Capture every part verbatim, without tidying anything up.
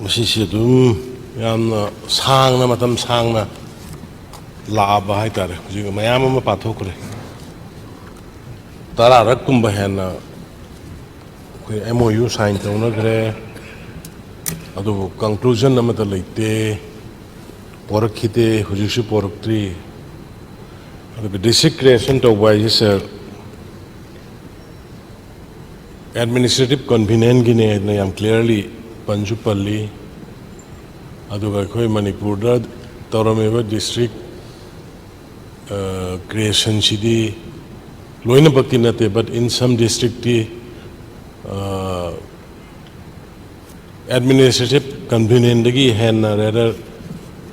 ꯃꯁꯤꯁꯤ ꯑꯗꯨꯝ ꯌꯥꯝꯅ ꯁꯥꯡꯅ, ꯃꯇꯝ ꯁꯥꯡꯅ ꯂꯥꯛꯑꯕ ꯍꯥꯏꯇꯥꯔꯦ꯫ ꯍꯧꯖꯤꯛ ꯃꯌꯥꯝ ꯑꯃ ꯄꯥꯊꯣꯛꯈ꯭ꯔꯦ꯫ ꯇꯔꯥꯔꯛꯀꯨꯝꯕ ꯍꯦꯟꯅ ꯑꯩꯈꯣꯏ M O U sign ꯇꯧꯅꯈ꯭ꯔꯦ, ꯑꯗꯨꯕꯨ conclusion ꯑꯃꯠꯇ ꯂꯩꯇꯦ, ꯄꯣꯔꯛꯈꯤꯗꯦ, ꯍꯧꯖꯤꯛꯁꯨ ꯄꯣꯔꯛꯇ꯭ꯔꯤ꯫ ꯑꯗꯨꯒ district creation ꯇꯧꯕ ꯍꯥꯏꯁꯦ, ꯁꯥꯔ, administrative convenienceꯒꯤꯅꯦ ꯍꯥꯏꯗꯅ ꯌꯥꯝ clearly ꯄꯟꯁꯨ ꯄꯜꯂꯤ꯫ ꯑꯗꯨꯒ ꯑꯩꯈꯣꯏ ꯃꯅꯤꯄꯨꯔꯗ ꯇꯧꯔꯝꯃꯤꯕ district creationꯁꯤꯗꯤ ꯂꯣꯏꯅꯃꯛꯇꯤ ꯅꯠꯇꯦ, but in some districtꯇꯤ administrative convenienceꯗꯒꯤ ꯍꯦꯟꯅ rather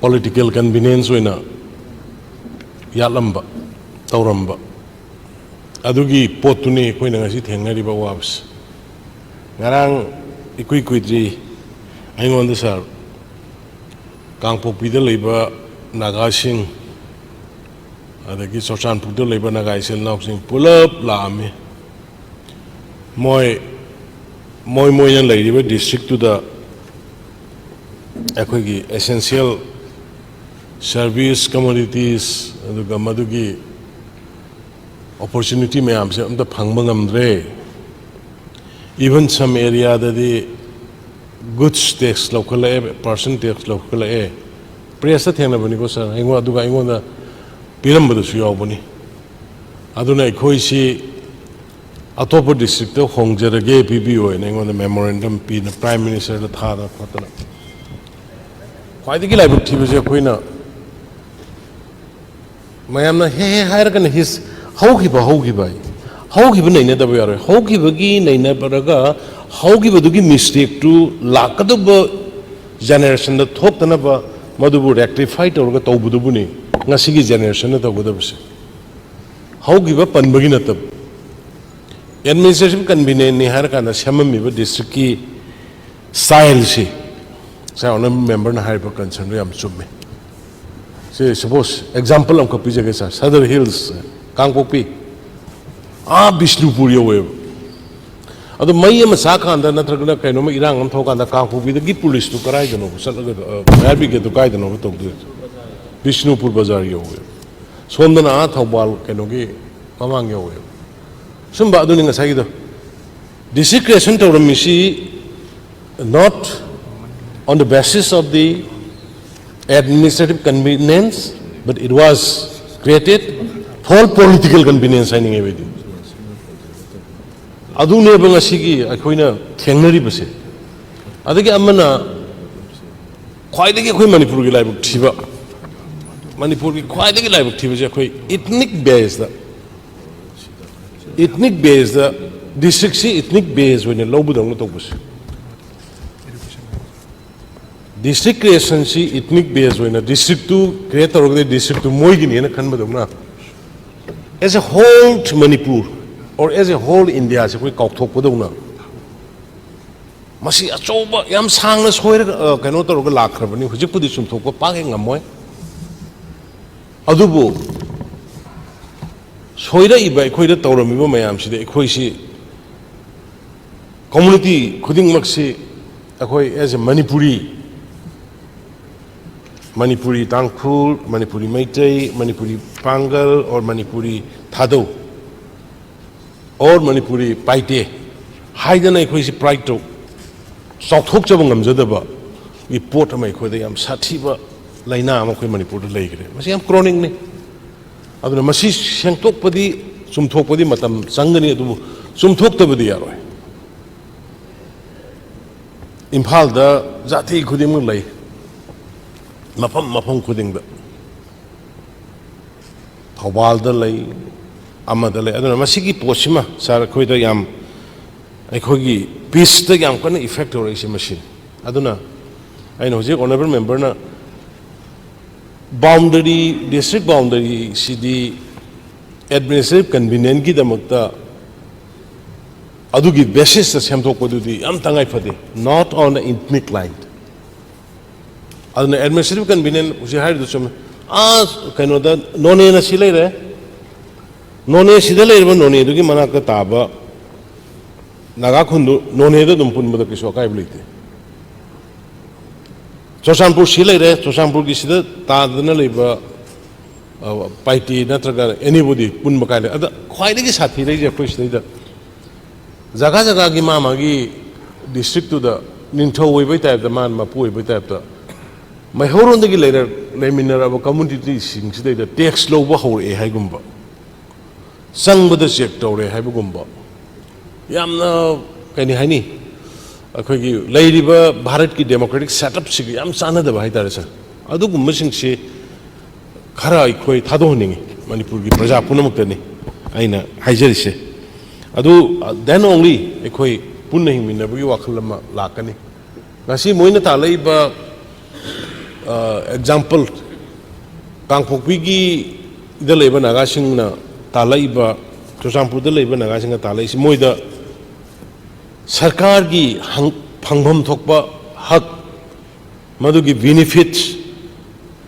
political convenience ꯑꯣꯏꯅ ꯌꯥꯠꯂꯝꯕ, ꯇꯧꯔꯝꯕ, ꯑꯗꯨꯒꯤ ꯄꯣꯠꯇꯨꯅꯤ ꯑꯩꯈꯣꯏꯅ ꯉꯁꯤ ꯊꯦꯡꯅꯔꯤꯕ ꯑꯋꯥꯕꯁꯦ꯫ ꯉꯔꯥꯡ ꯏꯀꯨꯏ ꯀꯨꯏꯗ꯭ꯔꯤ ꯑꯩꯉꯣꯟꯗ, ꯁꯥꯔ, ꯀꯥꯡꯄꯣꯛꯄꯤꯗ ꯂꯩꯕ ꯅꯥꯒꯥꯁꯤꯡ, ꯑꯗꯒꯤ ꯆꯨꯔꯆꯥꯟꯄꯨꯔꯗ ꯂꯩꯕ ꯅꯥꯒꯥ ꯏꯆꯤꯜ ꯏꯅꯥꯎꯁꯤꯡ ꯄꯨꯂꯞ ꯂꯥꯛꯑꯝꯃꯤ꯫ ꯃꯣꯏ, ꯃꯣꯏ, ꯃꯣꯏꯅ ꯂꯩꯔꯤꯕ districtꯇꯨꯗ ꯑꯩꯈꯣꯏꯒꯤ essential service, commodities, ꯑꯗꯨꯒ ꯃꯗꯨꯒꯤ opportunity ꯃꯌꯥꯝꯁꯦ ꯑꯝꯇ ꯐꯪꯕ ꯉꯝꯗ꯭ꯔꯦ꯫ Even some areaꯗꯗꯤ goods tax ꯂꯧꯈꯠꯂꯛꯑꯦ, person tax ꯂꯧꯈꯠꯂꯛꯑꯦ꯫ Pressꯇ ꯊꯦꯡꯅꯕꯅꯤꯀꯣ, ꯁꯥꯔ, ꯑꯩꯉꯣꯟ-, ꯑꯗꯨꯒ ꯑꯩꯉꯣꯟꯗ ꯄꯤꯔꯝꯕꯗꯁꯨ ꯌꯥꯎꯕꯅꯤ꯫ ꯑꯗꯨꯅ ꯑꯩꯈꯣꯏꯁꯤ ꯑꯇꯣꯞꯄ districtꯇ ꯍꯣꯡꯖꯔꯒꯦ, ꯄꯤꯕꯤꯌꯨ ꯍꯥꯏꯅ ꯑꯩꯉꯣꯟꯗ memorandum ꯄꯤꯗꯅ Prime Ministerꯗ ꯊꯥꯗꯅ ꯈꯣꯠꯇꯅ꯫ ꯈ꯭ꯋꯥꯏꯗꯒꯤ ꯂꯥꯏꯕꯛ ꯊꯤꯕꯁꯦ ꯑꯩꯈꯣꯏꯅ ꯃꯌꯥꯝꯅ ꯍꯦ ꯍꯦ ꯍꯥꯏꯔꯒꯅ ꯍꯤꯁ ꯍꯧꯈꯤꯕ, ꯍꯧꯈꯤꯕ ꯍꯥꯏ꯫ ꯍꯧꯈꯤꯕ ꯅꯩꯅꯗꯕ ꯌꯥꯔꯣꯏ꯫ ꯍꯧꯈꯤꯕꯒꯤ ꯅꯩꯅꯕꯔꯒ ꯍꯧꯈꯤꯕꯗꯨꯒꯤ mistakeꯇꯨ ꯂꯥꯛꯀꯗꯧꯕ generationꯗ ꯊꯣꯛꯇꯅꯕ ꯃꯗꯨꯕꯨ rectify ꯇꯧꯔꯒ ꯇꯧꯕꯗꯨꯕꯨꯅꯤ ꯉꯁꯤꯒꯤ generationꯅ ꯇꯧꯒꯗꯕꯁꯦ꯫ ꯍꯧꯈꯤꯕ ꯄꯟꯕꯒꯤ ꯅꯠꯇꯕ, administrative convenienceꯅꯤ ꯍꯥꯏꯔꯀꯥꯟꯗ ꯁꯦꯝꯃꯝꯃꯤꯕ districtꯀꯤ styleꯁꯤ, ꯉꯁꯥꯏ honourable memberꯅ ꯍꯥꯏꯔꯤꯕ concernꯗꯨ ꯌꯥꯝ ꯆꯨꯝꯃꯤ꯫ ꯁꯤ suppose example ꯑꯃꯈꯛ ꯄꯤꯖꯒꯦ, ꯁꯥꯔ, ꯁꯗꯔ ꯍꯤꯜꯁ, ꯀꯥꯡꯄꯣꯛꯄꯤ, ꯑꯥ ꯕꯤꯁꯅꯨꯄꯨꯔ ꯌꯧꯋꯦꯕ꯫ ꯑꯗꯣ ꯃꯩ ꯑꯃ ꯆꯥꯛꯀꯥꯟꯗ ꯅꯠꯇ꯭ꯔꯒꯅ ꯀꯩꯅꯣꯝꯃ ꯏꯔꯥꯡ ꯑꯃ ꯊꯣꯛꯀꯥꯟꯗ ꯀꯥꯡꯄꯣꯛꯄꯤꯗꯒꯤ ꯄꯨꯂꯤꯁꯇꯨ ꯀꯗꯥꯏꯗꯅꯣꯕ ꯆꯠꯂꯒ, ꯐꯥꯌꯔ ꯕ꯭ꯔꯤꯒꯦꯗꯇꯨ ꯀꯥꯏꯗꯅꯣꯕ ꯇꯧꯗꯣꯏꯁꯦ? ꯕꯤꯁꯅꯨꯄꯨꯔ ꯕꯖꯥꯔ ꯌꯧꯋꯦ, ꯁꯣꯝꯗꯅ ꯑꯥ ꯊꯧꯕꯥꯜ ꯀꯩꯅꯣꯒꯤ ꯃꯃꯥꯡ ꯌꯧꯋꯦ꯫ ꯁꯨꯝꯕ ꯑꯗꯨꯅꯤ ꯉꯁꯥꯏꯒꯤꯗꯣ, ꯗꯤꯁꯇ꯭ꯔꯤꯛ ꯀ꯭ꯔꯤꯌꯦꯁꯟ ꯇꯧꯔꯝꯃꯤꯁꯤ not on the basis of the administrative convenience, but it was created for political convenience ꯍꯥꯏꯅꯤꯡꯉꯦꯕ ꯑꯩꯗꯤ꯫ ꯑꯗꯨꯅꯦꯕ ꯉꯁꯤꯒꯤ ꯑꯩꯈꯣꯏꯅ ꯊꯦꯡꯅꯔꯤꯕꯁꯦ꯫ ꯑꯗꯒꯤ ꯑꯃꯅ ꯈ꯭ꯋꯥꯏꯗꯒꯤ ꯑꯩꯈꯣꯏ ꯃꯅꯤꯄꯨꯔꯒꯤ ꯂꯥꯏꯕꯛ ꯊꯤꯕ, ꯃꯅꯤꯄꯨꯔꯒꯤ ꯈ꯭ꯋꯥꯏꯗꯒꯤ ꯂꯥꯏꯕꯛ ꯊꯤꯕꯁꯦ ꯑꯩꯈꯣꯏ ꯏꯊꯅꯤꯛ ꯕꯦꯁꯇ, ꯏꯊꯅꯤꯛ ꯕꯦꯁꯇ, ꯗꯤꯁꯇ꯭ꯔꯤꯛꯁꯤ ꯏꯊꯅꯤꯛ ꯕꯦꯁ ꯑꯣꯏꯅ ꯂꯧꯕꯗꯧꯅ ꯇꯧꯕꯁꯦ꯫ ꯗꯤꯁꯇ꯭ꯔꯤꯛ ꯀ꯭ꯔꯤꯌꯦꯁꯟꯁꯤ ꯏꯊꯅꯤꯛ ꯕꯦꯁ ꯑꯣꯏꯅ ꯗꯤꯁꯇ꯭ꯔꯤꯛꯇꯨ ꯀ꯭ꯔꯤꯌꯦꯠ ꯇꯧꯔꯒꯗꯤ ꯗꯤꯁꯇ꯭ꯔꯤꯛꯇꯨ ꯃꯣꯏꯒꯤꯅꯦꯅ ꯈꯟꯕꯗꯧꯅ, as a whole to Manipur or as a whole Indiaꯁꯦ ꯑꯩꯈꯣꯏ ꯀꯥꯎꯊꯣꯛꯄꯗꯧꯅ꯫ ꯃꯁꯤ ꯑꯆꯧꯕ ꯌꯥꯝ ꯁꯥꯡꯅ ꯁꯣꯏꯔꯒ, ꯑ, ꯀꯩꯅꯣ ꯇꯧꯔꯒ ꯂꯥꯛꯈ꯭ꯔꯕꯅꯤ꯫ ꯍꯧꯖꯤꯛꯄꯨꯗꯤ ꯆꯨꯝꯊꯣꯛꯄ ꯄꯥꯛ ꯍꯦꯛ ꯉꯝꯃꯣꯏ꯫ ꯑꯗꯨꯕꯨ ꯁꯣꯏꯔꯛꯏꯕ ꯑꯩꯈꯣꯏꯗ ꯇꯧꯔꯝꯃꯤꯕ ꯃꯌꯥꯝꯁꯤꯗꯤ ꯑꯩꯈꯣꯏꯁꯤ, ꯀꯝꯃ꯭ꯌꯨꯅꯤꯇꯤ ꯈꯨꯗꯤꯡꯃꯛꯁꯤ ꯑꯩꯈꯣꯏ as a Manipuri, ꯃꯅꯤꯄꯨꯔꯤ ꯇꯥꯡꯈꯨꯜ, ꯃꯅꯤꯄꯨꯔꯤ ꯃꯩꯇꯩ, ꯃꯅꯤꯄꯨꯔꯤ ꯄꯥꯡꯒꯜ or Manipuri Thadou or Manipuri ꯄꯥꯏꯇꯦ ꯍꯥꯏꯗꯅ ꯑꯩꯈꯣꯏꯁꯤ ꯄ꯭ꯔꯥꯏꯗꯇꯨ ꯆꯥꯎꯊꯣꯛꯆꯕ ꯉꯝꯖꯗꯕꯒꯤ ꯄꯣꯠ ꯑꯃ ꯑꯩꯈꯣꯏꯗ ꯌꯥꯝ ꯁꯥꯊꯤꯕ ꯂꯥꯏꯅꯥ ꯑꯃ ꯑꯩꯈꯣꯏ ꯃꯅꯤꯄꯨꯔꯗ ꯂꯩꯈ꯭ꯔꯦ꯫ ꯃꯁꯤ ꯌꯥꯝ ꯀ꯭ꯔꯣꯅꯤꯛꯅꯤ꯫ ꯑꯗꯨꯅ ꯃꯁꯤ ꯁꯦꯡꯗꯣꯛꯄꯗꯤ, ꯆꯨꯝꯊꯣꯛꯄꯗꯤ ꯃꯇꯝ ꯆꯪꯒꯅꯤ, ꯑꯗꯨꯕꯨ ꯆꯨꯝꯊꯣꯛꯇꯕꯗꯤ ꯌꯥꯔꯣꯏ꯫ ꯏꯝꯐꯥꯜꯗ ꯖꯥꯇꯤ ꯈꯨꯗꯤꯡꯃꯛ ꯂꯩ, ꯃꯐꯝ ꯃꯐꯝ ꯈꯨꯗꯤꯡꯗ꯫ ꯊꯧꯕꯥꯜꯗ ꯂꯩ, ꯑꯃꯗ ꯂꯩ꯫ ꯑꯗꯨꯅ ꯃꯁꯤꯒꯤ ꯄꯣꯠꯁꯤꯃ, ꯁꯥꯔ, ꯑꯩꯈꯣꯏꯗ ꯌꯥꯝ, ꯑꯩꯈꯣꯏꯒꯤ ꯄꯤꯁꯇ ꯌꯥꯝ ꯀꯟꯅ ꯏꯐꯦꯛ ꯇꯧꯔꯛꯏꯁꯦ ꯃꯁꯤꯅꯤ꯫ ꯑꯗꯨꯅ ꯑꯩꯅ ꯍꯧꯖꯤꯛ ꯑꯣꯅꯔꯦꯕꯜ ꯃꯦꯝꯕꯔꯅ ꯕꯥꯎꯟꯗꯔꯤ, ꯗꯤꯁꯇ꯭ꯔꯤꯛ ꯕꯥꯎꯟꯗꯔꯤꯁꯤꯗꯤ ꯑꯦꯗꯃꯤꯅꯤꯁꯇ꯭ꯔꯦꯇꯤꯚ ꯀꯟꯚꯤꯅꯤꯌꯟꯒꯤꯗꯃꯛꯇ ꯑꯗꯨꯒꯤ ꯕꯦꯁꯤꯁꯇ ꯁꯦꯝꯗꯣꯛꯄꯗꯨꯗꯤ ꯌꯥꯝ ꯇꯉꯥꯏ ꯐꯗꯦ, not on the ethnic line꯫ ꯑꯗꯨꯅ ꯑꯦꯗꯃꯤꯅꯤꯁꯇ꯭ꯔꯦꯇꯤꯚ ꯀꯟꯚꯤꯅꯤꯌꯟ ꯍꯧꯖꯤꯛ ꯍꯥꯏꯔꯤꯗꯨ ꯆꯨꯝꯃꯦ꯫ ꯑꯥ, ꯀꯩꯅꯣꯗ, ꯅꯣꯅꯦꯅ ꯁꯤ ꯂꯩꯔꯦ, ꯅꯣꯅꯦ ꯁꯤꯗ ꯂꯩꯔꯤꯕ ꯅꯣꯅꯦꯗꯨꯒꯤ ꯃꯅꯥꯛꯇ ꯇꯥꯕ ꯅꯥꯒꯥ ꯈꯨꯟꯗꯨ ꯅꯣꯅꯦꯗ ꯑꯗꯨꯝ ꯄꯨꯟꯕꯗ ꯀꯩꯁꯨ ꯑꯀꯥꯏꯕ ꯂꯩꯇꯦ꯫ ꯆꯨꯔꯆꯥꯟꯄꯨꯔ ꯁꯤ ꯂꯩꯔꯦ, ꯆꯨꯔꯆꯥꯟꯄꯨꯔꯒꯤ ꯁꯤꯗ ꯇꯥꯗꯅ ꯂꯩꯕ, ꯑ, ꯄꯥꯏꯇꯦ ꯅꯠꯇ꯭ꯔꯒ anybody ꯄꯨꯟꯕ ꯀꯥꯏ ꯂꯩ꯫ ꯑꯗ ꯈ꯭ꯋꯥꯏꯗꯒꯤ ꯁꯥꯊꯤꯔꯛꯏꯁꯦ ꯑꯩꯈꯣꯏ ꯁꯤꯗꯩꯗ ꯖꯒꯥ ꯖꯒꯥꯒꯤ ꯃꯥ ꯃꯥꯒꯤ districtꯇꯨꯗ ꯅꯤꯡꯊꯧ ꯑꯣꯏꯕꯩ typeꯇ, ꯃꯥꯅ ꯃꯄꯨ ꯑꯣꯏꯕꯩ typeꯇ ꯃꯩꯍꯧꯔꯣꯟꯗꯒꯤ ꯂꯩꯔ-, ꯂꯩꯃꯤꯟꯅꯔꯕ communityꯁꯤꯡꯁꯤꯗꯩꯗ tax ꯂꯧꯕ ꯍꯧꯔꯛꯑꯦ ꯍꯥꯏꯒꯨꯝꯕ, ꯆꯪꯕꯗ check ꯇꯧꯔꯦ ꯍꯥꯏꯕꯒꯨꯝꯕ, ꯌꯥꯝꯅ, ꯀꯩꯅꯤ ꯍꯥꯏꯅꯤ, ꯑꯩꯈꯣꯏꯒꯤ ꯂꯩꯔꯤꯕ ꯚꯥꯔꯠꯀꯤ democratic setupꯁꯤꯒ ꯌꯥꯝ ꯆꯥꯟꯅꯗꯕ ꯍꯥꯏꯇꯥꯔꯦ, sir꯫ ꯑꯗꯨꯒꯨꯝꯕꯁꯤꯡꯁꯤ ꯈꯔ ꯑꯩꯈꯣꯏ ꯊꯥꯗꯣꯛꯍꯟꯅꯤꯡꯉꯤ ꯃꯅꯤꯄꯨꯔꯒꯤ ꯄ꯭ꯔꯖꯥ ꯄꯨꯝꯅꯃꯛꯇꯅꯤ ꯑꯩꯅ ꯍꯥꯏꯖꯔꯤꯁꯦ꯫ ꯑꯗꯨ, then only ꯑꯩꯈꯣꯏ ꯄꯨꯟꯅ ꯍꯤꯡꯃꯤꯟꯅꯕꯒꯤ ꯋꯥꯈꯜ ꯑꯃ ꯂꯥꯛꯀꯅꯤ꯫ ꯉꯁꯤ ꯃꯣꯏꯅ ꯇꯥꯜꯂꯛꯏꯕ, ꯑ, example, ꯀꯥꯡꯄꯣꯛꯄꯤꯒꯤꯗ ꯂꯩꯕ ꯅꯥꯒꯥꯁꯤꯡꯅ ꯇꯥꯜꯂꯛꯏꯕ, ꯆꯨꯔꯆꯥꯟꯄꯨꯔꯗ ꯂꯩꯕ ꯅꯥꯒꯥꯁꯤꯡꯅ ꯇꯥꯜꯂꯛꯏꯁꯤ, ꯃꯣꯏꯗ ꯁꯔꯀꯥꯔꯒꯤ ꯍꯪ-, ꯐꯪꯐꯝ ꯊꯣꯛꯄ ꯍꯛ, ꯃꯗꯨꯒꯤ benefits,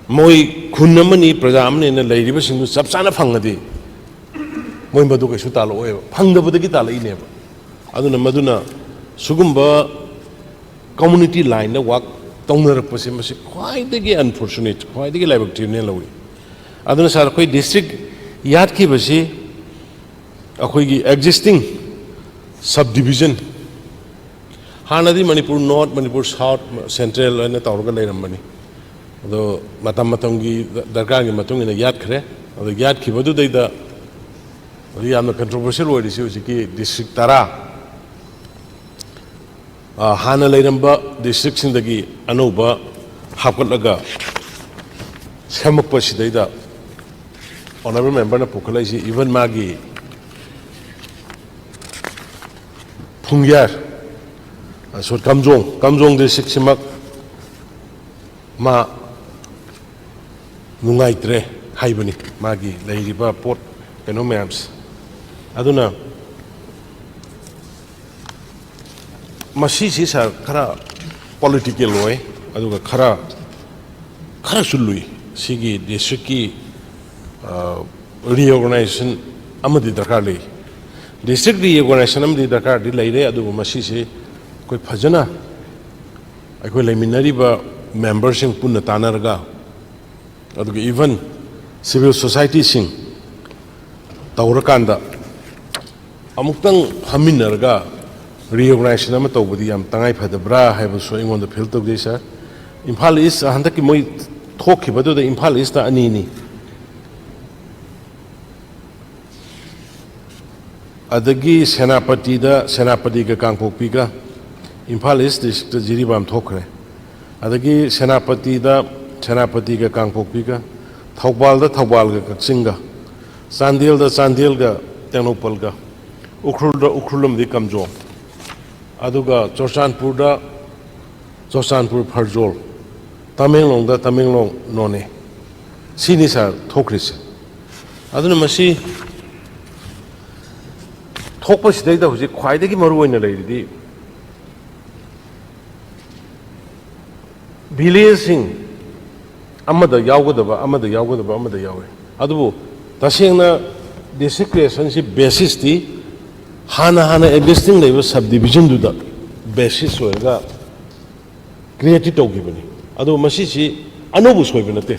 ꯃꯣꯏ ꯈꯨꯟ ꯑꯃꯅꯤ, ꯄ꯭ꯔꯖꯥ ꯑꯃꯅꯤꯅ ꯂꯩꯔꯤꯕꯁꯤꯡꯗꯨ ꯆꯞ ꯆꯥꯅ ꯐꯪꯉꯗꯤ, ꯃꯣꯏ ꯃꯗꯨ ꯀꯩꯁꯨ ꯇꯥꯜꯂꯛꯑꯣꯏꯕ, ꯐꯪꯗꯕꯗꯒꯤ ꯇꯥꯜꯂꯛꯏꯅꯦꯕ꯫ ꯑꯗꯨꯅ ꯃꯗꯨꯅ ꯁꯤꯒꯨꯝꯕ community lineꯗ work ꯇꯧꯅꯔꯛꯄꯁꯦ, ꯃꯁꯤ ꯈ꯭ꯋꯥꯏꯗꯒꯤ unfortunate, ꯈ꯭ꯋꯥꯏꯗꯒꯤ ꯂꯥꯏꯕꯛ ꯊꯤꯕꯅꯦꯅ ꯂꯧꯏ꯫ ꯑꯗꯨꯅ sir, ꯑꯩꯈꯣꯏ district ꯌꯥꯠꯈꯤꯕꯁꯤ ꯑꯩꯈꯣꯏꯒꯤ existing subdivision, ꯍꯥꯟꯅꯗꯤ Manipur North, Manipur South, Central ꯍꯥꯏꯅ ꯇꯧꯔꯒ ꯂꯩꯔꯝꯕꯅꯤ꯫ ꯑꯗꯣ ꯃꯇꯝ ꯃꯇꯝꯒꯤ ꯗꯔꯀꯥꯔꯒꯤ ꯃꯇꯨꯡ ꯏꯟꯅ ꯌꯥꯠꯈ꯭ꯔꯦ꯫ ꯑꯗꯣ ꯌꯥꯠꯈꯤꯕꯗꯨꯗꯩꯗ ꯍꯧꯖꯤꯛ ꯌꯥꯝꯅ controversial ꯑꯣꯏꯔꯤꯁꯤ ꯍꯧꯖꯤꯛꯀꯤ district ꯇꯔꯥ, ꯑ, ꯍꯥꯟꯅ ꯂꯩꯔꯝꯕ districtꯁꯤꯡꯗꯒꯤ ꯑꯅꯧꯕ ꯍꯥꯞꯀꯠꯂꯒ ꯁꯦꯝꯃꯛꯄꯁꯤꯗꯩꯗ honourable memberꯅ ꯄꯨꯈꯠꯂꯛꯏꯁꯤ, even ꯃꯥꯒꯤ ꯐꯨꯡꯌꯥꯔ, ꯑ, ꯁꯣ-, ꯀꯥꯝꯖꯣꯡ, ꯀꯥꯝꯖꯣꯡ districtꯁꯤꯃꯛ ꯃꯥ ꯅꯨꯡꯉꯥꯏꯇ꯭ꯔꯦ ꯍꯥꯏꯕꯅꯤ, ꯃꯥꯒꯤ ꯂꯩꯔꯤꯕ ꯄꯣꯠ ꯀꯩꯅꯣ ꯃꯌꯥꯝꯁꯦ꯫ ꯑꯗꯨꯅ ꯃꯁꯤꯁꯤ sir ꯈꯔ political ꯑꯣꯏ, ꯑꯗꯨꯒ ꯈꯔ, ꯈꯔꯁꯨ ꯂꯨꯏ꯫ ꯁꯤꯒꯤ districtꯀꯤ, ꯑ, reorganization ꯑꯃꯗꯤ ꯗꯔꯀꯥꯔ ꯂꯩ꯫ District reorganization ꯑꯃꯗꯤ ꯗꯔꯀꯥꯔꯗꯤ ꯂꯩꯔꯦ, ꯑꯗꯨꯕꯨ ꯃꯁꯤꯁꯤ ꯑꯩꯈꯣꯏ ꯐꯖꯅ ꯑꯩꯈꯣꯏ ꯂꯩꯃꯤꯟꯅꯔꯤꯕ memberꯁꯤꯡ ꯄꯨꯟꯅ ꯇꯥꯟꯅꯔꯒ, ꯑꯗꯨꯒ even civil societyꯁꯤꯡ ꯇꯧꯔꯀꯥꯟꯗ ꯑꯃꯨꯛꯇꯪ ꯐꯝꯃꯤꯟꯅꯔꯒ reorganization ꯑꯃ ꯇꯧꯕꯗꯤ ꯌꯥꯝ ꯇꯉꯥꯏ ꯐꯗꯕ꯭ꯔꯥ ꯍꯥꯏꯕꯁꯨ ꯑꯩꯉꯣꯟꯗ feel ꯇꯧꯖꯩ, sir꯫ ꯏꯝꯐꯥꯜ East ꯍꯟꯗꯛꯀꯤ ꯃꯣꯏ ꯊꯣꯛꯈꯤꯕꯗꯨꯗ ꯏꯝꯐꯥꯜ Eastꯇ ꯑꯅꯤꯅꯤ, ꯑꯗꯒꯤ ꯁꯦꯅꯥꯄꯇꯤꯗ, ꯁꯦꯅꯥꯄꯇꯤꯒ ꯀꯥꯡꯄꯣꯛꯄꯤꯒ, ꯏꯝꯐꯥꯜ East districtꯇ ꯖꯤꯔꯤꯕꯥꯝ ꯊꯣꯛꯈ꯭ꯔꯦ꯫ ꯑꯗꯒꯤ ꯁꯦꯅꯥꯄꯇꯤꯗ, ꯁꯦꯅꯥꯄꯇꯤꯒ ꯀꯥꯡꯄꯣꯛꯄꯤꯒ, ꯊꯧꯕꯥꯜꯗ ꯊꯧꯕꯥꯜꯒ ꯀꯛꯆꯤꯡꯒ, ꯆꯥꯟꯗꯦꯜꯗ ꯆꯥꯟꯗꯦꯜꯒ ꯇꯦꯡꯅꯧꯄꯜꯒ, ꯎꯈ꯭ꯔꯨꯜꯗ ꯎꯈ꯭ꯔꯨꯜ ꯑꯃꯗꯤ ꯀꯥꯝꯖꯣꯡ, ꯑꯗꯨꯒ ꯆꯨꯔꯆꯥꯟꯄꯨꯔꯗ ꯆꯨꯔꯆꯥꯟꯄꯨꯔ ꯐꯔꯖꯣꯜ, ꯇꯃꯦꯡꯂꯣꯡꯗ ꯇꯃꯦꯡꯂꯣꯡ ꯅꯣꯅꯦ꯫ ꯁꯤꯅꯤ, sir, ꯊꯣꯛꯈ꯭ꯔꯤꯁꯦ꯫ ꯑꯗꯨꯅ ꯃꯁꯤ ꯊꯣꯛꯄꯁꯤꯗꯩꯗ ꯍꯧꯖꯤꯛ ꯈ꯭ꯋꯥꯏꯗꯒꯤ ꯃꯔꯨ ꯑꯣꯏꯅ ꯂꯩꯔꯤꯗꯤ villageꯁꯤꯡ ꯑꯃꯗ ꯌꯥꯎꯒꯗꯕ, ꯑꯃꯗ ꯌꯥꯎꯒꯗꯕ, ꯑꯃꯗ ꯌꯥꯎꯋꯦ꯫ ꯑꯗꯨꯕꯨ ꯇꯁꯦꯡꯅ district creationꯁꯤ basisꯇꯤ ꯍꯥꯟꯅ ꯍꯥꯟꯅ existing ꯂꯩꯕ subdivisionꯗꯨꯗ basis ꯑꯣꯏꯔꯒ createꯇꯤ ꯇꯧꯈꯤꯕꯅꯤ꯫ ꯑꯗꯨ ꯃꯁꯤꯁꯤ ꯑꯅꯧꯕ ꯁꯣꯏꯕ ꯅꯠꯇꯦ꯫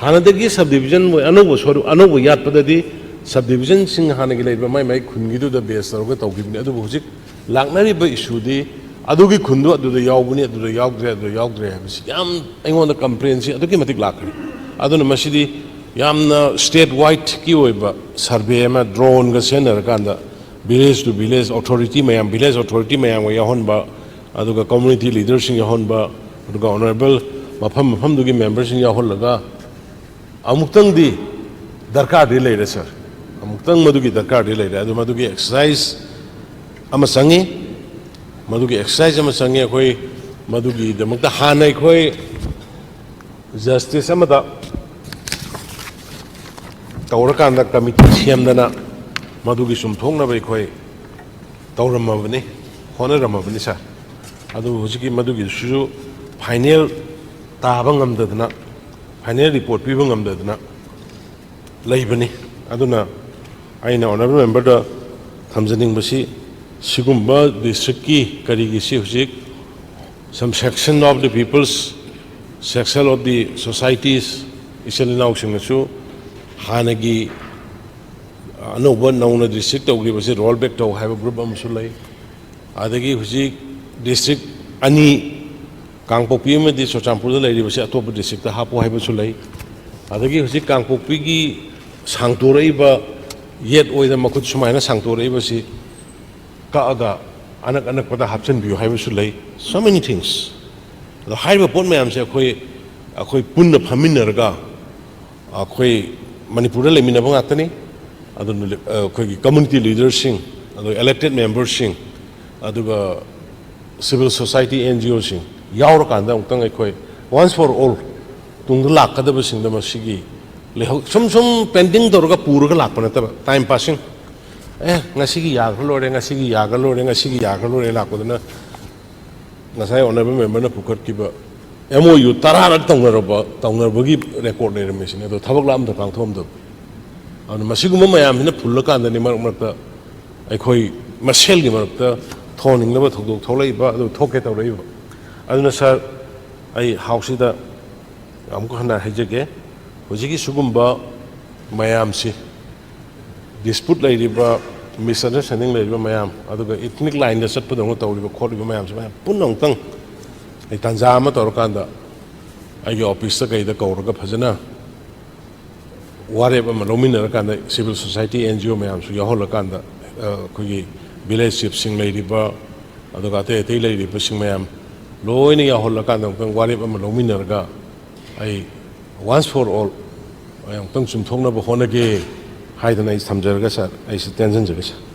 ꯍꯥꯟꯅꯗꯒꯤ subdivision ꯃꯣꯏ ꯑꯅꯧꯕ ꯁꯣꯏ-, ꯑꯅꯧꯕ ꯌꯥꯠꯄꯗꯗꯤ subdivisionꯁꯤꯡ ꯍꯥꯟꯅꯒꯤ ꯂꯩꯔꯤꯕ ꯃꯥꯏ ꯃꯥꯏ ꯈꯨꯟꯒꯤꯗꯨꯗ base ꯇꯧꯔꯒ ꯇꯧꯈꯤꯕꯅꯤ꯫ ꯑꯗꯨꯕꯨ ꯍꯧꯖꯤꯛ ꯂꯥꯛꯅꯔꯤꯕ issueꯗꯤ ꯑꯗꯨꯒꯤ ꯈꯨꯟꯗꯨ ꯑꯗꯨꯗ ꯌꯥꯎꯕꯅꯤ, ꯑꯗꯨꯗ ꯌꯥꯎꯗ꯭ꯔꯦ, ꯑꯗꯨꯗ ꯌꯥꯎꯗ꯭ꯔꯦ ꯍꯥꯏꯕꯁꯤ ꯌꯥꯝ ꯑꯩꯉꯣꯟꯗ complainꯁꯤ ꯑꯗꯨꯛꯀꯤ ꯃꯇꯤꯛ ꯂꯥꯛꯈ꯭ꯔꯦ꯫ ꯑꯗꯨꯅ ꯃꯁꯤꯗꯤ ꯌꯥꯝꯅ state wideꯀꯤ ꯑꯣꯏꯕ survey ꯑꯃ droneꯒ ꯁꯤꯖꯤꯟꯅꯔꯀꯥꯟꯗ village to village authority ꯃꯌꯥꯝ, village authority ꯃꯌꯥꯝꯒ ꯌꯥꯎꯍꯟꯕ, ꯑꯗꯨꯒ community leaderꯁꯤꯡ ꯌꯥꯎꯍꯟꯕ, ꯑꯗꯨꯒ honourable ꯃꯐꯝ ꯃꯐꯝꯗꯨꯒꯤ memberꯁꯤꯡ ꯌꯥꯎꯍꯜꯂꯒ ꯑꯃꯨꯛꯇꯪꯗꯤ ꯗꯔꯀꯥꯔꯗꯤ ꯂꯩꯔꯦ, sir꯫ ꯑꯃꯨꯛꯇꯪ ꯃꯗꯨꯒꯤ ꯗꯔꯀꯥꯔꯗꯤ ꯂꯩꯔꯦ꯫ ꯑꯗꯨ ꯃꯗꯨꯒꯤ exercise ꯑꯃ ꯆꯪꯉꯤ, ꯃꯗꯨꯒꯤ exercise ꯑꯃ ꯆꯪꯉꯤ꯫ ꯑꯩꯈꯣꯏ ꯃꯗꯨꯒꯤꯗꯃꯛꯇ ꯍꯥꯟꯅ ꯑꯩꯈꯣꯏ justice ꯑꯃꯗ ꯇꯧꯔꯀꯥꯟꯗ committee ꯁꯦꯝꯗꯅ ꯃꯗꯨꯒꯤ ꯆꯨꯝꯊꯣꯛꯅꯕ ꯑꯩꯈꯣꯏ ꯇꯧꯔꯝꯃꯕꯅꯤ, ꯍꯣꯠꯅꯔꯝꯃꯕꯅꯤ, sir꯫ ꯑꯗꯨꯕꯨ ꯍꯧꯖꯤꯛꯀꯤ ꯃꯗꯨꯒꯤꯁꯨ final ꯇꯥꯕ ꯉꯝꯗꯗꯅ, final report ꯄꯤꯕ ꯉꯝꯗꯗꯅ ꯂꯩꯕꯅꯤ꯫ ꯑꯗꯨꯅ ꯑꯩꯅ honourable memberꯗ ꯊꯝꯖꯅꯤꯡꯕꯁꯤ, ꯁꯤꯒꯨꯝꯕ ꯗꯤꯁꯇ꯭ꯔꯤꯛꯀꯤ ꯀꯔꯤꯒꯤꯁꯤ ꯍꯧꯖꯤꯛ some section of the peoples, section of the societies, ꯏꯆꯤꯜ ꯏꯅꯥꯎꯁꯤꯡꯅꯁꯨ ꯍꯥꯟꯅꯒꯤ ꯑꯅꯧꯕ ꯅꯧꯅ ꯗꯤꯁꯇ꯭ꯔꯤꯛ ꯇꯧꯈꯤꯕꯁꯤ ꯔꯣꯜ ꯕꯦꯛ ꯇꯧ ꯍꯥꯏꯕ ꯒ꯭ꯔꯨꯞ ꯑꯃꯁꯨ ꯂꯩ꯫ ꯑꯗꯒꯤ ꯍꯧꯖꯤꯛ ꯗꯤꯁꯇ꯭ꯔꯤꯛ ꯑꯅꯤ, ꯀꯥꯡꯄꯣꯛꯄꯤ ꯑꯃꯗꯤ ꯆꯨꯔꯆꯥꯟꯄꯨꯔꯗ ꯂꯩꯔꯤꯕꯁꯤ ꯑꯇꯣꯞꯄ ꯗꯤꯁꯇ꯭ꯔꯤꯛꯇ ꯍꯥꯞꯄꯨ ꯍꯥꯏꯕꯁꯨ ꯂꯩ꯫ ꯑꯗꯒꯤ ꯍꯧꯖꯤꯛ ꯀꯥꯡꯄꯣꯛꯄꯤꯒꯤ ꯁꯥꯡꯇꯣꯔꯛꯏꯕ ꯌꯦꯠ ꯑꯣꯏꯗ ꯃꯈꯨꯠ ꯁꯨꯃꯥꯏꯅ ꯁꯥꯡꯇꯣꯔꯛꯏꯕꯁꯤ ꯀꯛꯑꯒ ꯑꯅꯛ ꯑꯅꯛꯄꯗ ꯍꯥꯞꯆꯤꯟꯕꯤꯌꯨ ꯍꯥꯏꯕꯁꯨ ꯂꯩ꯫ So many things. ꯑꯗꯣ ꯍꯥꯏꯔꯤꯕ ꯄꯣꯠ ꯃꯌꯥꯝꯁꯦ ꯑꯩꯈꯣꯏ, ꯑꯩꯈꯣꯏ ꯄꯨꯟꯅ ꯐꯝꯃꯤꯟꯅꯔꯒ ꯑꯩꯈꯣꯏ ꯃꯅꯤꯄꯨꯔꯗ ꯂꯩꯃꯤꯟꯅꯕ ꯉꯥꯛꯇꯅꯤ꯫ ꯑꯗꯨꯅ ꯑꯩꯈꯣꯏꯒꯤ ꯀꯝꯃꯨꯅꯤꯇꯤ ꯂꯤꯗꯔꯁꯤꯡ, ꯑꯗꯨꯒ ꯏꯂꯦꯛꯇꯦꯠ ꯃꯦꯝꯕꯔꯁꯤꯡ, ꯑꯗꯨꯒ ꯁꯤꯚꯤꯜ ꯁꯣꯁꯥꯏꯇꯤ ꯑꯦꯟ ꯖꯤ ꯑꯣꯁꯤꯡ ꯌꯥꯎꯔꯀꯥꯟꯗ ꯑꯃꯨꯛꯇꯪ ꯑꯩꯈꯣꯏ once for all ꯇꯨꯡꯗ ꯂꯥꯛꯀꯗꯕꯁꯤꯡꯗ ꯃꯁꯤꯒꯤ ꯂꯩꯍꯧ-, ꯁꯨꯝ ꯁꯨꯝ ꯄꯦꯟꯗꯤꯡ ꯇꯧꯔꯒ ꯄꯨꯔꯒ ꯂꯥꯛꯄ ꯅꯠꯇꯕ, ꯇꯥꯏꯝ ꯄꯥꯁꯤꯡ꯫ ꯑꯦ, ꯉꯁꯤꯒꯤ ꯌꯥꯈ꯭ꯔ ꯂꯣꯏꯔꯦ, ꯉꯁꯤꯒꯤ ꯌꯥꯈ꯭ꯔ ꯂꯣꯏꯔꯦ, ꯉꯁꯤꯒꯤ ꯌꯥꯈ꯭ꯔ ꯂꯣꯏꯔꯦ ꯂꯥꯛꯄꯗꯨꯅ ꯉꯁꯥꯏ ꯑꯣꯅꯔꯦꯕꯜ ꯃꯦꯝꯕꯔꯅ ꯄꯨꯈꯠꯈꯤꯕ ꯑꯦꯝ ꯑꯣ ꯌꯨ ꯇꯔꯥꯔꯛ ꯇꯧꯅꯔꯕ, ꯇꯧꯅꯕꯒꯤ ꯔꯦꯀꯣꯔꯗ ꯂꯩꯔꯝꯃꯤꯁꯤꯅꯦ꯫ ꯑꯗꯣ ꯊꯕꯛ ꯂꯥꯛꯑꯝꯗ ꯄꯥꯡꯊꯣꯛꯑꯝꯗꯕ꯫ ꯑꯗꯨꯅ ꯃꯁꯤꯒꯨꯝꯕ ꯃꯌꯥꯝꯁꯤꯅ ꯐꯨꯜꯂꯀꯥꯟꯗꯅꯤ ꯃꯔꯛ ꯃꯔꯛꯇ ꯑꯩꯈꯣꯏ ꯃꯁꯦꯜꯒꯤ ꯃꯔꯛꯇ ꯊꯣꯡꯅꯤꯡꯅꯕ ꯊꯧꯗꯣꯛ ꯊꯣꯛꯂꯛꯏꯕ, ꯑꯗꯨ ꯊꯣꯛꯀꯦ ꯇꯧꯔꯛꯏꯕ꯫ ꯑꯗꯨꯅ ꯁꯥꯔ, ꯑꯩ ꯍꯥꯎꯁꯁꯤꯗ ꯑꯃꯨꯛ ꯍꯟꯅ ꯍꯥꯏꯖꯒꯦ, ꯍꯧꯖꯤꯛꯀꯤ ꯁꯤꯒꯨꯝꯕ ꯃꯌꯥꯝꯁꯤ, ꯗꯤꯁꯄ꯭ꯌꯨꯠ ꯂꯩꯔꯤꯕ, ꯃꯤꯁꯑꯟꯗꯔꯁ꯭ꯇꯦꯟꯗꯤꯡ ꯂꯩꯔꯤꯕ ꯃꯌꯥꯝ, ꯑꯗꯨꯒ ꯏꯊꯅꯤꯛ ꯂꯥꯏꯟꯗ ꯆꯠꯄꯗꯧꯅ ꯇꯧꯔꯤꯕ ꯈꯣꯠꯂꯤꯕ ꯃꯌꯥꯝꯁꯤ ꯃꯌꯥꯝ ꯄꯨꯟꯅ ꯑꯃꯨꯛꯇꯪ ꯑꯩ ꯇꯥꯟꯖꯥ ꯑꯃ ꯇꯧꯔꯀꯥꯟꯗ ꯑꯩꯒꯤ ꯑꯣꯐꯤꯁꯇ ꯀꯩꯗ ꯀꯧꯔꯒ ꯐꯖꯅ ꯋꯥꯔꯦꯞ ꯑꯃ ꯂꯧꯃꯤꯟꯅꯔꯀꯥꯟꯗ, civil society and G O ꯃꯌꯥꯝꯁꯨ ꯌꯥꯎꯍꯜꯂꯀꯥꯟꯗ, ꯑ, ꯑꯩꯈꯣꯏꯒꯤ ꯚꯤꯂꯦꯖ ꯆꯤꯐꯁꯤꯡ ꯂꯩꯔꯤꯕ, ꯑꯗꯨꯒ ꯑꯇꯩ ꯑꯇꯩ ꯂꯩꯔꯤꯕꯁꯤꯡ ꯃꯌꯥꯝ ꯂꯣꯏꯅ ꯌꯥꯎꯍꯜꯂꯀꯥꯟꯗ ꯑꯃꯨꯛꯇꯪ ꯋꯥꯔꯦꯞ ꯑꯃ ꯂꯧꯃꯤꯟꯅꯔꯒ ꯑꯩ once for all ꯑꯩ ꯑꯃꯨꯛꯇꯪ ꯆꯨꯝꯊꯣꯛꯅꯕ ꯍꯣꯠꯅꯒꯦ ꯍꯥꯏꯗꯅ ꯑꯩ ꯊꯝꯖꯔꯒ, ꯁꯥꯔ, ꯑꯩꯁꯤ ꯇꯦꯟꯁꯤꯟꯖꯒꯦ, ꯁꯥꯔ꯫